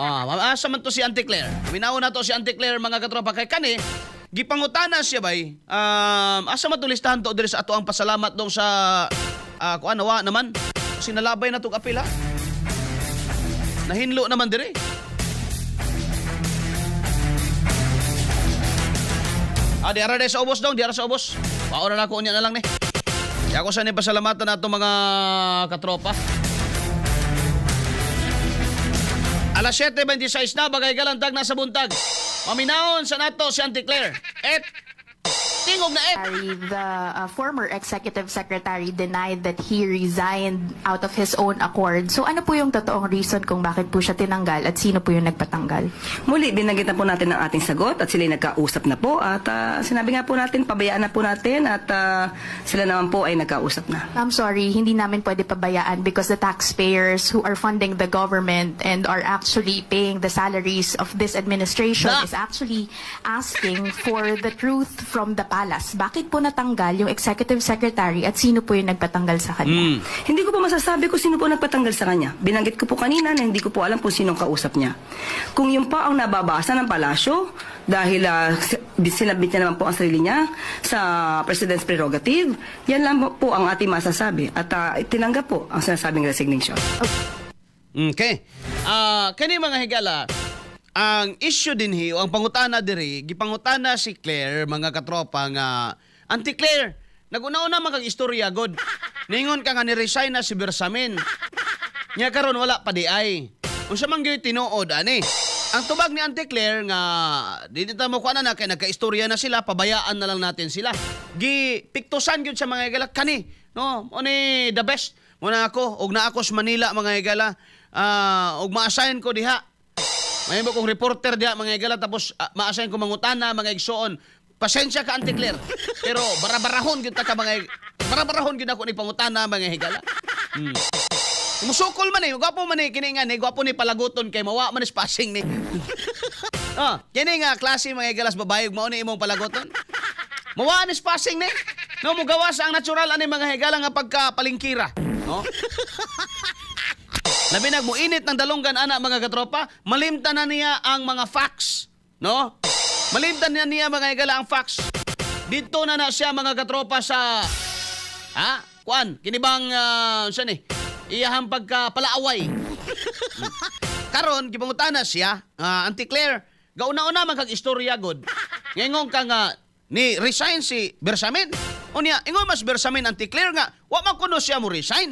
Ah, asa man to si Auntie Claire? Minaw na to si Auntie Claire, mga katropa, kay kani gipangutana siya bay. Asa man to listahan to diri sa ato ang pasalamat dong sa kuan wa naman. Sinalabay na tong apil ha. Nahinlo naman diri. Ah, di ara sa ubos dong, di ara sa ubos. Paora na ako unya na lang ni. Di ako sa ni pasalamatan na itong mga katropa. Alas 7:26 na, bagay galantag na sa buntag. Paminaon sa nato si Auntie Claire. Et, tingog na et. The former executive secretary denied that he resigned out of his own accord. So ano po yung totoong reason kung bakit po siya tinanggal at sino po yung nagpatanggal? Muli, binanggit na po natin ang ating sagot at sila'y nagkausap na po. At sinabi nga po natin, pabayaan na po natin at sila naman po ay nagkausap na. I'm sorry, hindi namin pwede pabayaan because the taxpayers who are funding the government and are actually paying the salaries of this administration is actually asking for the truth from the palace. Bakit po natanggal yung executive secretary at sino po yung nagpatanggal sa kanya? Hindi ko po masasabi kung sino po nagpatanggal sa kanya. Binanggit ko po kanina na hindi ko po alam kung sinong kausap niya. Kung yun pa ang nababasa ng palasyo, dahil sinabit niya naman po ang sarili niya sa President's prerogative, yan lang po ang ating masasabi. At tinanggap po ang sinasabing resignation. Okay. Kani mga higala, ang issue din hi, o ang pangutana diri, gipangutana si Claire, mga katropa nga, Auntie Claire, naguna-una man kag istorya god. Ningon ka nga ni-resign na si Bersamin. Nya karon wala pa di ay. Unsa man gyud tinuod ani? Ang tubag ni Auntie Claire nga di ta mo kuan na kay nagkaistorya na sila, pabayaan na lang natin sila. Gi piktosan gyud sa mga higala kani, no? Mo ni the best. Muna ako og naa ako sa Manila mga higala, og ma-assign ko diha. May mo kong reporter diha mga higala, tapos ma-assign ko mangutana mga igsoon. Pasensya ka Auntie Claire. Pero barabarahon gyud ta ka mga barabarahon gyud ako ni pangutana mga higala. Musukol man eh, gwapo man eh kini nga ni, gwapo ni palaguton kay mawa man is passing ni. Oh, kini nga klase mga higalas babae mao ni imong palaguton. Mawa ni passing ni. No, mugawas ang natural ani mga higala nga pagkapalingkira, no? Labi nagmuinit ng dalunggan ana mga katropa, malimtan na niya ang mga facts, no? Malimtan na niya mga higala ang facts. Dito na na siya mga katropa sa kuan, kini bang unsa ni? Iyahang pagkapalaaway. Karon gipangutana siya, Auntie Claire, gauna-una man kag istorya god. Ngingon ka nga ni resign si Bersamin. Unya, ingon mas Bersamin Auntie Claire nga wa man kuno siya mo resign.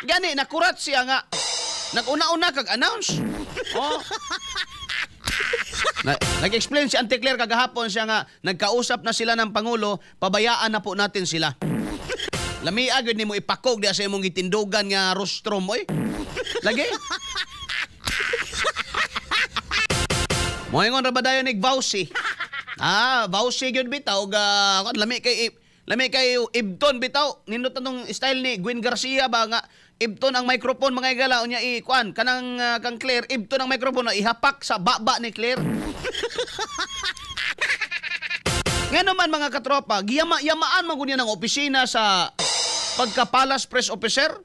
Gani nakurat siya nga naguna-una kag announce. Oh. Nag-explain si Auntie Claire kagahapon siya nga nagkausap na sila ng Pangulo, pabayaan na po natin sila. Lamia gyud nimo ipakog diha sa imong gitindugan nga rostrum oy. Lagi. Moingon ra ba dayon nig Vauci? Ah, Vauci gyud bitaw ga lami kay Ibton bitaw. Nindot atong style ni Gwen Garcia ba nga Ibton ang microphone mga higala unya i kuan kanang kang Claire Ibton ang microphone na ihapak sa baba ni Claire. Ngano man mga katropa, giyama-yamaan man gud niya ng opisina sa pagka-palace press officer.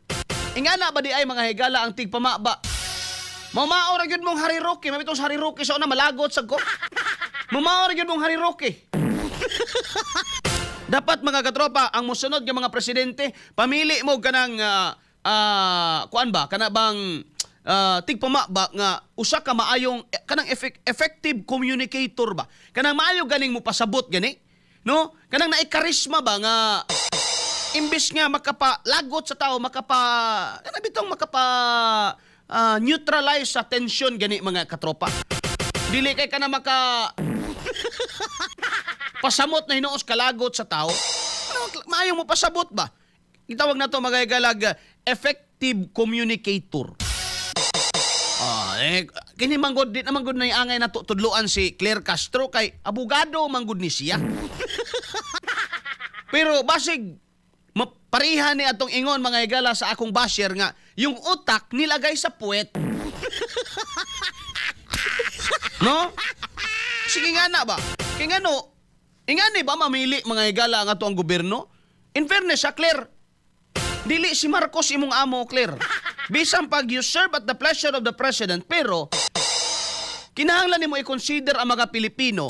Ingana ba di ay mga higala ang tigpamaba? Mamao ra gyud mong Harry Roque, mabitong sa Harry Roque sa una malagot sad ko. Mamao ra gyud mong Harry Roque. Dapat mga katropa, ang mosunod nga mga presidente, pamili mo kanang kuan ba, kana bang tigpamaba nga usa ka maayong kanang effective communicator ba? Kanang maayo ganing mo pasabot gani, no? Kanang naay karisma ba nga imbis nga makapalagot sa tao, makapa kana bitong makapa neutralize sa tension gani mga katropa. Dili kay kana maka pasamot na hinuos kalagot sa tao. Ano, maayo mo pasabot ba? Gitawag na to mga higalag effective communicator. Kini man gud di naman gud na angay na tudloan si Claire Castro kay abogado man gud ni siya. Pero basig maparihan ni atong ingon mga higala sa akong basher nga yung utak nilagay sa puwet. No? Sige nga na ba? Kaya nga no, ingani ba mamili mga higala ang ato ang gobyerno? In fairness sa Claire, dili si Marcos imong amo, Claire. Bisan pag you serve at the pleasure of the president, pero kinahanglan nimo i-consider ang mga Pilipino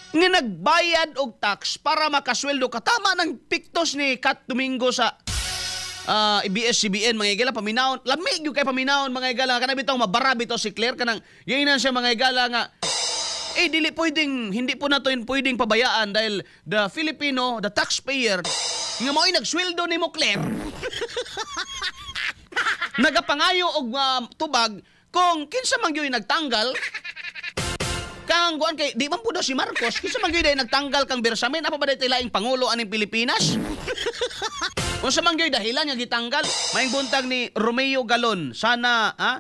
nga nagbayad og tax para makasweldo ka. Tama ng piktos ni Kat Domingo sa ABS-CBN, mga higala, paminawon. Lami gyud kay paminawon, mga higala. Kana bitaw mabara bitaw si Claire, kanang giingnan siya, mga higala, nga eh dili pwedeng, hindi po nato yun pwedeng pabayaan dahil the Filipino, the taxpayer nga mao'y nagsweldo nimo, Claire, nagapangayo og tubag kung kinsa man gyud nagtanggal kang kuan, kay di man po daw si Marcos. Kinsa man gyud ay nagtanggal kang Bersamin? Apa ba day laing pangulo aning Pilipinas? Unsa man gyud dahilan nga gitanggal? Maayong buntag ni Romeo Galon. Sana ha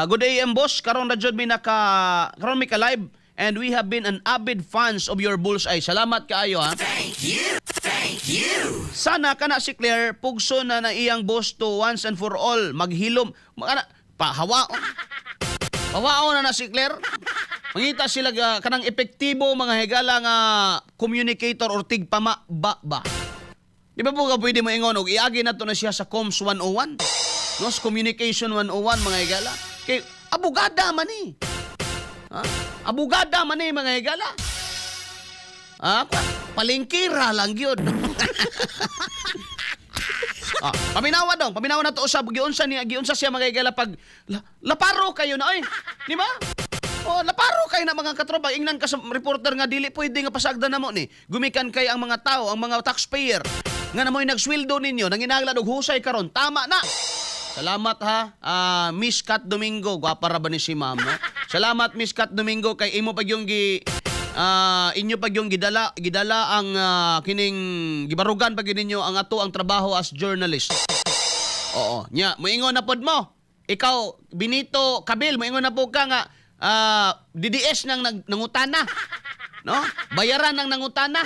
good AM, boss. Karon ra jud mi naka karon mi ka live and we have been an avid fans of your Bullseye. Salamat kaayo, ha. Thank you. Thank you. Sana kana si Claire pugso na na iyang boss to once and for all maghilom. Kana pahawa. Pawao na na si Claire. Mangita sila kanang epektibo, mga higala, nga communicator or tigpama ba ba. Di ba po ka pwede mo ingon og iagi na to na siya sa Comms 101? No, sa Communication 101, mga higala. Kay abogada man eh. Ha? Abogada man eh, mga higala. Ha? Palingkira lang yun. Ah, paminawa dong, paminawa na to usab giunsa niya, giunsa siya, mga higala, pag laparo kayo na oy. Di ba? Oh, laparo kayo na, mga katropa. Ingnan ka sa reporter nga dili pwede nga pasagdan namo ni. Gumikan kay ang mga tao, ang mga taxpayer nga namoy nagsweldo ninyo, nanginahanglan og husay karon. Tama na. Salamat ha, Miss Kat Domingo. Gwapa ra ba ni si ma'am, no? Salamat, Miss Kat Domingo, kay imo pag yung gi inyo pag yung gidala gidala ang kining gibarugan pag ninyo ang ato ang trabaho as journalist. Oo, nya moingon na pod mo. Ikaw, Benito Kabil, moingon na po ka nga DDS nang nangutana. No? Bayaran ng nangutana.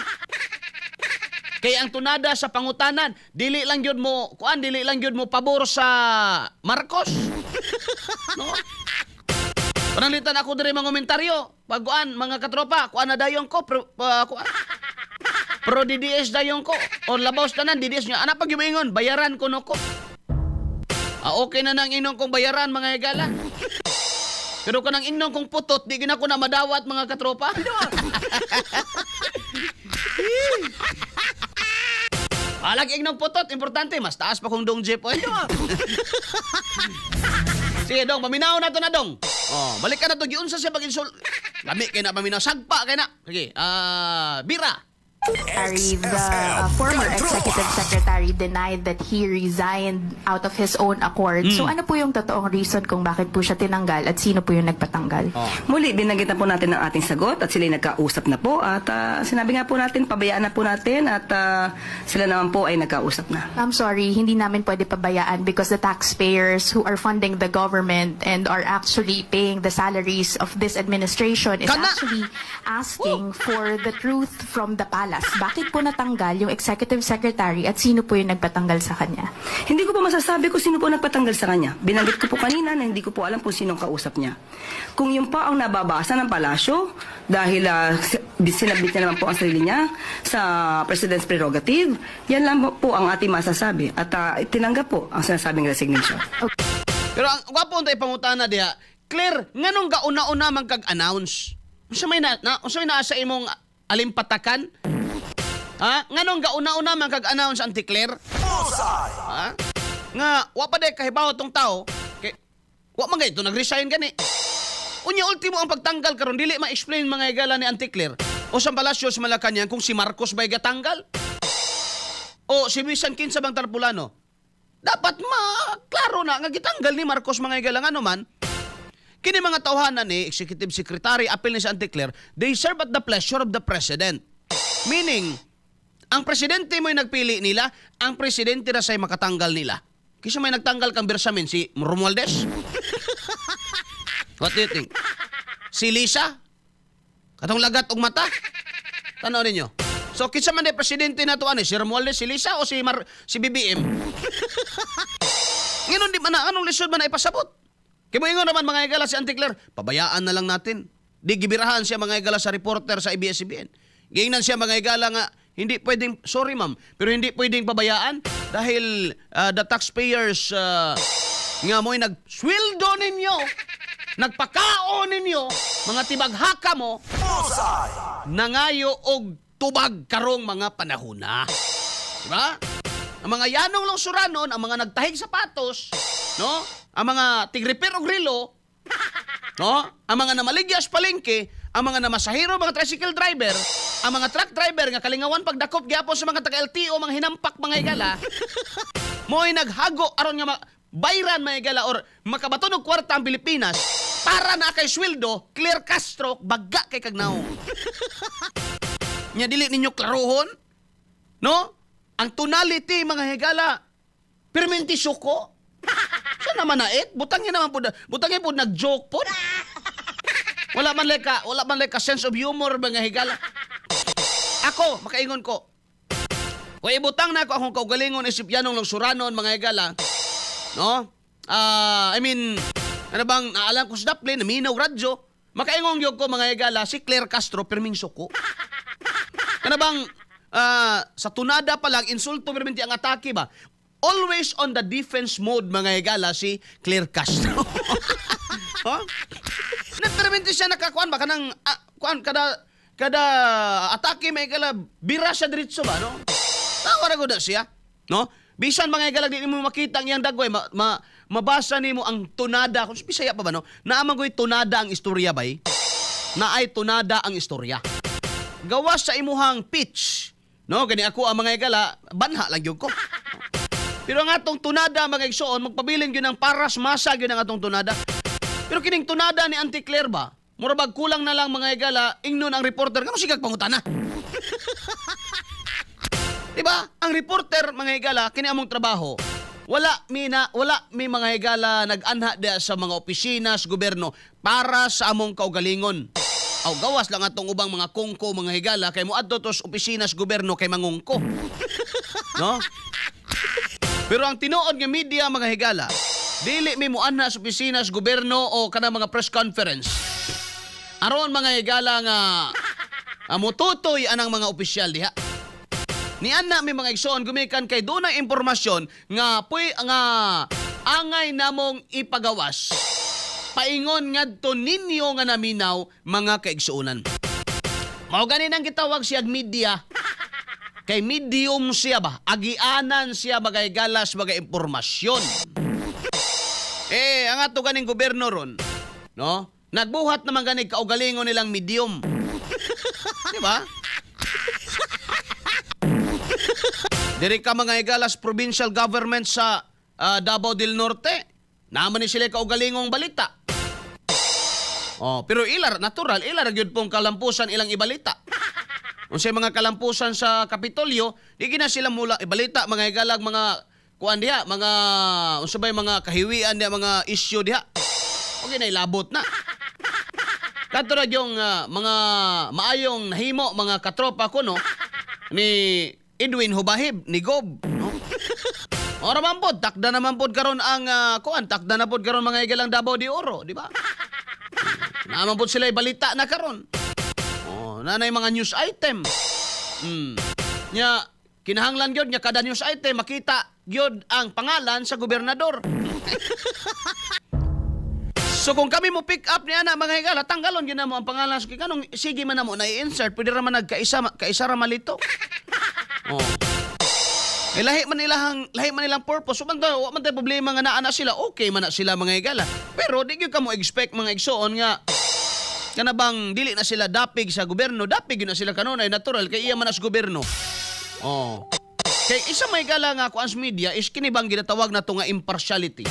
Kay ang tunada sa pangutanan, dili lang gyud mo kuan, dili lang gyud mo pabor sa Marcos. No? Pananglitan ako diri mga komentaryo. Pagkuan, mga katropa, kuan na dayon ko pro, kuan. Pro DDS dayon ko. O labaw sa tanan DDS nga. Ana pag yumingon, bayaran ko no ko. Ah, okay na nang inong kong bayaran, mga higala. Pero kanang ingnon kong putot, di gina ko na madawat, mga katropa. Alag ingnong putot, importante, mas taas pa kong dong jeep. Oy. Sige dong, paminaw na to na dong. Oh, balik ka na to, giunsa siya pag-insult. Lami kay na paminaw, sagpa kay na. Sige, bira. Secretary, the former executive secretary denied that he resigned out of his own accord. So ano po yung totoong reason kung bakit po siya tinanggal at sino po yung nagpatanggal? Oh. Muli, binanggit na po natin ang ating sagot at sila'y nagkausap na po at sinabi nga po natin, pabayaan na po natin at sila naman po ay nagkausap na. I'm sorry, hindi namin pwede pabayaan because the taxpayers who are funding the government and are actually paying the salaries of this administration is Kana! Actually asking for the truth from the palace. Bakit po natanggal yung executive secretary at sino po yung nagpatanggal sa kanya? Hindi ko po masasabi kung sino po nagpatanggal sa kanya. Binanggit ko po kanina na hindi ko po alam kung sinong kausap niya. Kung yun po ang nababasa ng palasyo, dahil sinabit niya naman po ang sarili niya sa President's prerogative, yan lang po ang ating masasabi. At tinanggap po ang sinasabing resignation. Pero ang gwapo unta ipangutana diha, Claire, nganong gauna-una man kag announce? Unsa may naa sa imong alimpatakan? Ha? Nganong gauna-una man kag announce, Auntie Claire? Ha? Nga wa pa day kahibaw tong tao kay wa man gay to nag-resign gani. Unya ultimo ang pagtanggal karon dili ma-explain, mga higala, ni Auntie Claire o sa palasyo sa Malacañang kung si Marcos ba'y gatanggal o si bisan kinsa bang tarpulano. Dapat ma klaro na nga gitanggal ni Marcos, mga higala, ngano man kini mga tawhanan ni executive secretary apil ni si Auntie Claire, they serve at the pleasure of the president. Meaning, ang presidente mo'y nagpili nila, ang presidente ra say makatanggal nila. Kisa may nagtanggal kang Bersamin, si Romualdez? What do you think? Si Lisa? Katong lagat og mata? Tanaw ninyo. So kinsa man di presidente na to ani, si Romualdez, si Lisa o si BBM? Ngayon di man na anong lisod man na ipasabot. Kay moingon naman, mga higala, si Auntie Claire, pabayaan na lang natin. Di gibirahan siya, mga higala, sa reporter sa ABS-CBN. Giingnan siya, mga higala, nga Hindi pwedeng, sorry ma'am, pero hindi pwedeng pabayaan dahil the taxpayers nga mo'y nagsweldo ninyo, nagpakaon ninyo, mga tibaghaka mo, nangayo og tubag karong mga panahona. Diba? Ang mga yanong lungsuranon, ang mga nagtahig sapatos, no? Ang mga tig-repair og relo, no? Ang mga namaligya sa palengke, ang mga namasahero, mga tricycle driver, ang mga truck driver nga kalingawan pagdakop gyapon sa mga taga-LTO, mga hinampak mga higala, mo'y naghago aron nga bayran mga higala or makabaton og kwarta ang Pilipinas para na kay sweldo. Claire Castro, bagga kay kagnaw. Nya dili ninyo klarohon? No? Ang tonality mga higala, perminti suko. Sa naman nait? Butangin naman po, butangin po nag-joke po. Wala man like ka sense of humor mga higala. Ako, makaingon ko. Kung ibutang na ako akong kaugalingon isip yanong lungsuranon mga higala, no? I mean, ano bang naalam ko sa Daplin, naminaw radyo, makaingon gyud ko mga higala, si Claire Castro perming suko. Ano bang sa tunada pa lang insulto perminti ang atake ba? Always on the defense mode mga higala si Claire Castro. Huh? Na perminti siya nakakuan ba kanang kuan kada kada atake mga higala bira siya diretso ba, no? Tawa ra gud na siya, no? Bisan mga higala di nimo makita ang iyang dagway, mabasa nimo ang tunada kung Bisaya pa ba, no? Naa man goy tunada ang istorya bay. Naay tunada ang istorya. Gawas sa imuhang pitch, no? Gani ako ang mga higala, banha lang gyud ko. Pero ang atong tunada mga igsoon, magpabilin gyud ang paras masa gyud ang atong tunada. Pero kining tunada ni Auntie Claire ba? Mura bag kulang na lang mga higala, ingnon ang reporter, ngano sigag pangutana? Diba? Ang reporter mga higala, kini among trabaho. Wala mi mga higala nag-anha diha sa mga opisina sa gobyerno para sa among kaugalingon. Aw gawas lang atong ubang mga kungko mga higala kay moadto to sa opisina sa gobyerno kay mangungko. No? Pero ang tinuod nga media mga higala, dili mi moanha sa opisina sa gobyerno o kanang mga press conference. Aron mga higala nga mututoy anang mga opisyal diha. Niana mi mga igsoon gumikan kay dunay impormasyon nga puy nga angay namong ipagawas. Paingon ngadto ninyo nga naminaw mga kaigsuonan. Mao gani nang gitawag siyag media. Kay medium siya ba? Agianan siya bagay galas bagay impormasyon. Eh, ang ato ganing gobyerno ron, no? Nagbuhat naman gani kaugalingon nilang medium. Di ba? Diri ka mga higalas provincial government sa Davao del Norte. Naman ni sila kaugalingong balita. Oh, pero ilar natural, ilar gyud pong kalampusan ilang ibalita. Unsay mga kalampusan sa Kapitolyo, di gina sila mula ibalita mga higalag mga kuan diha, mga unsa bay mga kahiwian diha, mga issue diha. Okay na ilabot na. Kadto ra yung mga maayong nahimo mga katropa ko, no, ni Edwin Hubahib, ni Gob, no? Ora man pod, takda naman pod karon ang kuan, takda na pod karon mga higalang Davao de Oro, di ba? Naman pod sila ibalita na karon. Oh, nanay mga news item. Nya kinahanglan gyud nya kada news item makita gyud ang pangalan sa gobernador. So kung kami mo pick up ni ana mga higala, tanggalon gyud na mo ang pangalan sa kanong sige man na mo na i-insert, pwede ra man nagkaisa kaisa ra malito. Oh. Eh, lahi man ilang purpose. So, man tayo, wa man tayo problema nga naa na sila, okay man na sila mga higala. Pero di gyud ka mo expect mga igsoon nga kana bang dili na sila dapig sa gobyerno, dapig gyud na sila kanunay natural kay iya man na sa gobyerno. Oh. Kay isa may higala nga kuan sa media is kini bang ginatawag nato nga impartiality.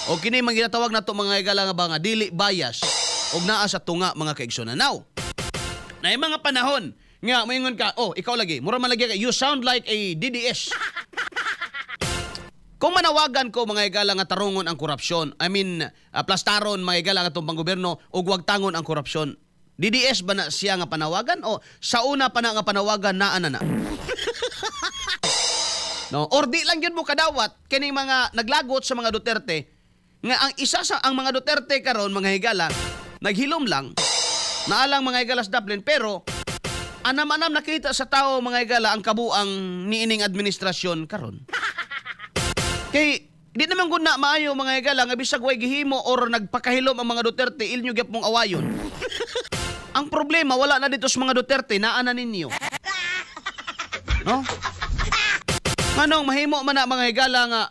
O kini man ginatawag nato mga higala nga ba nga dili bias og naa sa tunga mga kaigsoon. Now, na mga panahon nga moingon ka, oh, ikaw lagi, mura man lagi ka, you sound like a DDS. Kung manawagan ko mga higala nga tarungon ang korupsyon, I mean, plastaron mga higala nga atong panggobyerno ug wagtangon ang korupsyon. DDS ba na siya nga panawagan o sa una pa na nga panawagan naa na na? No, or di lang yun mo kadawat kining mga naglagot sa mga Duterte nga ang isa sa ang mga Duterte karon mga higala naghilom lang naalang mga higala sa Dublin pero Anam-anam nakita sa tao, mga higala, ang kabuang niining administrasyon karon. Kay di naman gud na maayo, mga higala, nga bisag way gihimo or nagpakahilom ang mga Duterte, inyo gyapong awayon. Ang problema wala na dito sa mga Duterte, naa na ninyo. No? Nganong mahimo man na, mga higala, nga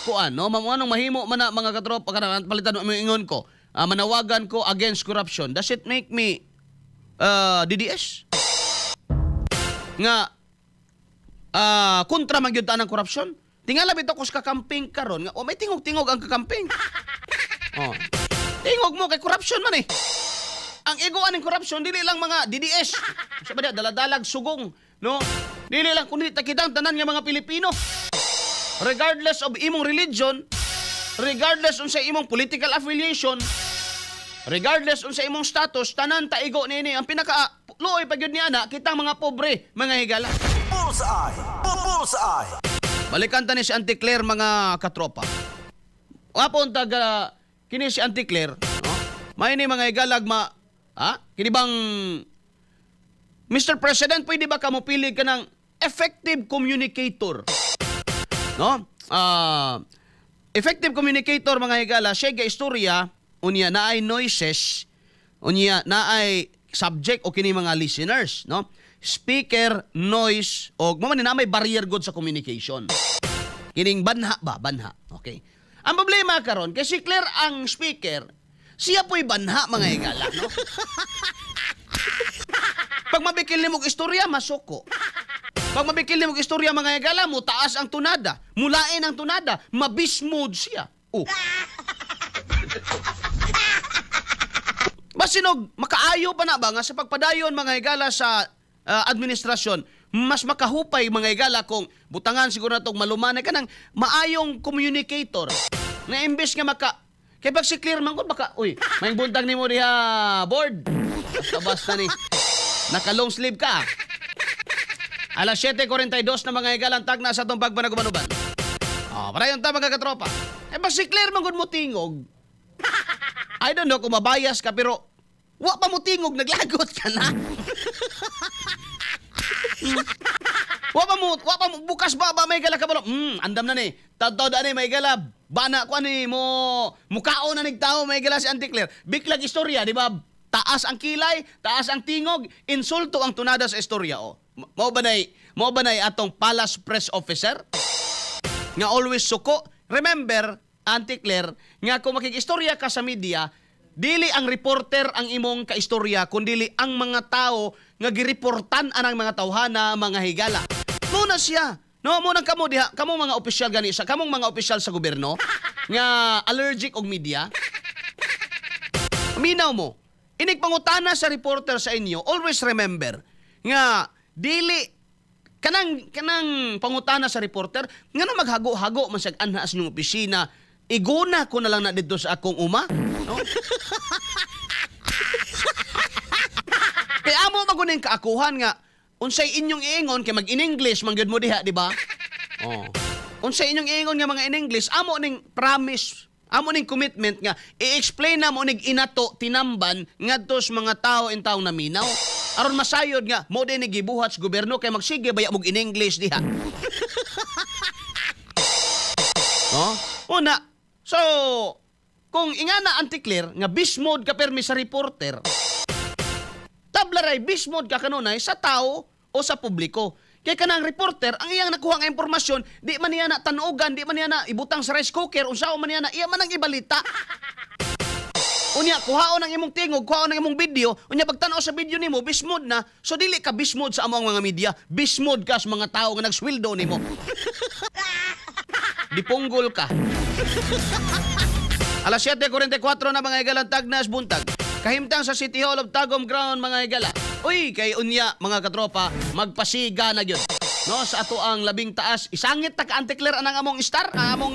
kuan, no? Nganong mahimo man na, mga katropa, kanang palitan mo ingon ko, manawagan ko against corruption. Does it make me DDS? Nga kontra man gyud ta ng korupsyon? Tingala bitaw ko sa kakamping karon nga oh, may tingog-tingog ang kakamping. Oh. Tingog mo kay corruption man eh. Ang igo aning corruption dili lang mga DDS. Sa ba daladalag sugong, no? Dili lang kundi kitang tanan nga mga Pilipino. Regardless of imong religion, regardless unsa imong political affiliation, regardless unsa imong status, tanan taigo niini. Ang pinaka luoy pa gyud ni ana kitang mga pobre, mga higala. Bullseye! Bullseye! Balikan ta ni si Auntie Claire, mga katropa. Wapon taga kini si Auntie Claire, no? May ni mga higalag ma ha? Kini bang Mr. President, pwede ba kamo pili ka ng effective communicator? No? Effective communicator, mga higala, siya ga istorya unya naay noises, unya naay subject o kini mga listeners, no? Speaker, noise, o mo man na may barrier good sa communication. Kining banha ba? Banha. Okay. Ang problema karon kay si Claire ang speaker, siya po'y banha, mga higala, no? Pag mabikil nimo og istorya, masuko. Pag mabikil nimo og istorya, mga higala, mo taas ang tunada, mulain ang tunada, ma-beast mode siya. Oh. Basinog makaayo pa na ba nga sa pagpadayon, mga higala, sa administrasyon, mas makahupay, mga higala, kung butangan siguro na itong malumanay ka ng maayong communicator na imbes nga maka kay pag si Claire man gud baka uy may buntag nimo diha board basta basta ni naka long sleeve ka. Alas 7:42 na, mga higala, ang tagna sa atong pagpanagubanuban. Oh, parayon ta, mga katropa. Eh pag si Claire man gud mo tingog, I don't know kung mabayas ka, pero wa pa mo tingog, naglagot ka na. Wa pa mo bukas ba ba may gala ka ba? Andam na ni. Tadtad ani may gala. Bana ko ani mo mukaon na nigtao may gala si Auntie Claire. Biklag istorya, di ba? Taas ang kilay, taas ang tingog, insulto ang tunada sa istorya oh. Mao ba nay atong palace press officer? Nga always suko. Remember, Auntie Claire, nga kung makig-istorya ka sa media, dili ang reporter ang imong kaistorya, kundili ang mga tao nga gireportan anang mga tawhana, mga higala. Muna siya. No, mo nang kamo diha, kamo mga opisyal gani sa kamong mga opisyal sa gobyerno nga allergic og media. Minaw mo. Inig pangutana sa reporter sa inyo, always remember nga dili kanang kanang pangutana sa reporter ngano maghago-hago man siya anha sa inyong opisina, iguna ko na lang na didto sa akong uma, no? Kay amo maguning kaakuhan nga unsay inyong iingon kay mag in English man gyud mo diha, di ba? Oh. Unsay inyong iingon nga mga in English, amo ning promise, amo ning commitment nga i-explain na mo ning inato tinamban ngadto sa mga tao in taong naminaw. Aron masayod nga mo din gibuhat sa gobyerno kay magsige baya mog in English diha. No? Una, so kung ingana Auntie Claire nga beast mode ka permi sa reporter, tablaray beast mode ka kanunay sa tao o sa publiko. Kay kanang reporter, ang iyang nakuha nga impormasyon, di man niya na tanugan, di man niya na ibutang sa rice cooker, unsaon man niya na, iya man ang ibalita. Unya, kuhaon ang imong tingog, kuhaon ang imong video, unya pagtan-aw sa video nimo, beast mode na, so dili ka beast mode sa among mga media, beast mode ka sa mga tao nga nagsweldo nimo. Dipunggol ka. Alas 7:44 na, mga higalang, tagnas buntag. Kahimtang sa City Hall of Tagum Ground, mga higala. Uy, kay unya, mga katropa, magpasiga na gyud. No, sa ato ang labing taas, isangit ta ka Auntie Claire anang among star, ang among